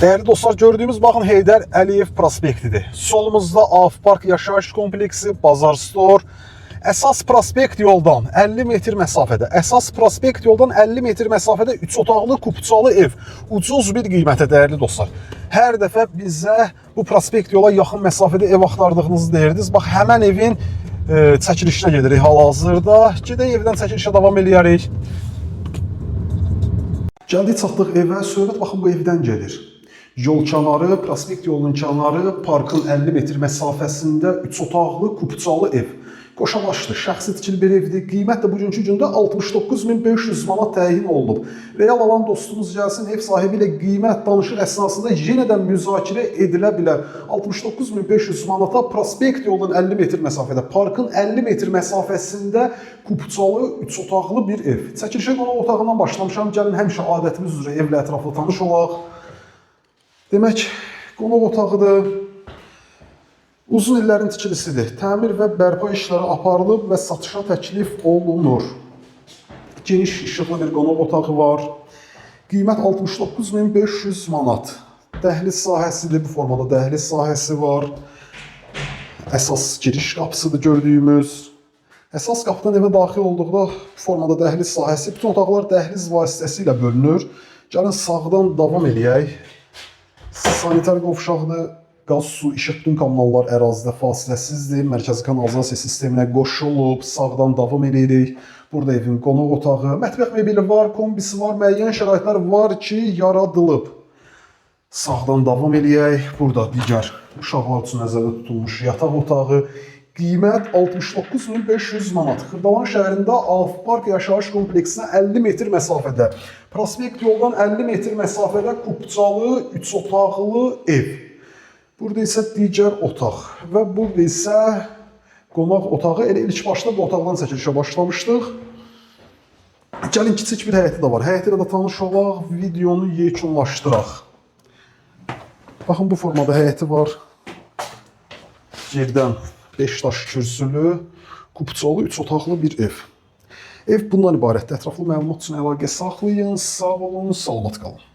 Dəyərli dostlar, gördüyümüz baxın Heydər Əliyev prospektidir. Solumuzda Avpark yaşayış kompleksi, Bazar Store. Əsas prospekt yoldan 50 metr məsafədə, əsas prospekt yoldan 50 metr məsafədə 3 otaqlı kupçalı ev. Ucuz bir qiymətə, dəyərli dostlar. Hər dəfə bizə bu prospekt yola yaxın məsafədə ev axtardığınızı deyirdiniz. Bax, həmən evin çəkilişinə gedirik hal-hazırda. Gedək, evdən çəkilişə davam eləyərik. Gəldik, çatdıq evə. Söhbət baxın bu evdən gedir. Yol kənarı, prospekt yolunun kənarı, parkın 50 metr məsafəsində 3 otaqlı, kupçalı ev. Qoşabaşlı, şəxsi tikili bir evdir. Qiymət də bugünkü gündə 69.500 manat təyin olunub. Real alan dostumuz gəlsin, ev sahibi ilə qiymət danışıq əsnasında yenə də müzakirə edilə bilər. 69.500 manata prospekt yolundan 50 metr məsafədə, parkın 50 metr məsafəsində kupçalı, 3 otaqlı bir ev. Çəkilişə qonaq otağından başlamışam. Gəlin, həmişə adətimiz üzrə evlə ətraflı tanış olaq. Demək, qonaq otağıdır. Uzun illərin tikilisidir. Təmir və bərpa işləri aparılıb və satışa təklif olunur. Geniş, işıqlı bir qonaq otağı var. Qiymət 69.500 manat. Dəhliz sahəsidir, bu formada dəhliz sahəsi var. Əsas giriş qapısıdır gördüyümüz. Əsas qapıdan evə daxil olduqda bu formada dəhliz sahəsi, bütün otaqlar dəhliz vasitəsilə bölünür. Gəlin, sağdan davam eləyək. Sanitar qovşaqdır. Qaz, su, işıq, bütün kommunallar ərazidə fasiləsizdir. Mərkəzi kanalizasiya sisteminə qoşulub. Sağdan davam eləyirik. Burada evin qonaq otağı, mətbəx mebeli var, kombisi var, müəyyən şəraitlər var ki, yaradılıb. Sağdan davam eləyək. Burada digər uşaqlar üçün nəzərdə tutulmuş yataq otağı. Qiymət 69.500 manat. Xırdalan şəhərində Avpark yaşayış kompleksinə 50 metr məsafədə. Prospekt yoldan 50 metr məsafədə kupçalı, 3 otaqlı ev. Burada isə digər otaq və burada isə qonaq otağı. Elə ilk başda bu otaqdan çəkilişə başlamışdıq. Gəlin, kiçik bir həyəti də var. Həyəti ilə də tanış olaq, videonu yekunlaşdıraq. Baxın, bu formada həyəti var. Yerdən 5 daş kürsülü, kupçalı, 3 otaqlı bir ev. Ev bundan ibarətdir. Ətraflı məlumat üçün əlaqə saxlayın. Sağ olun, salamat qalın.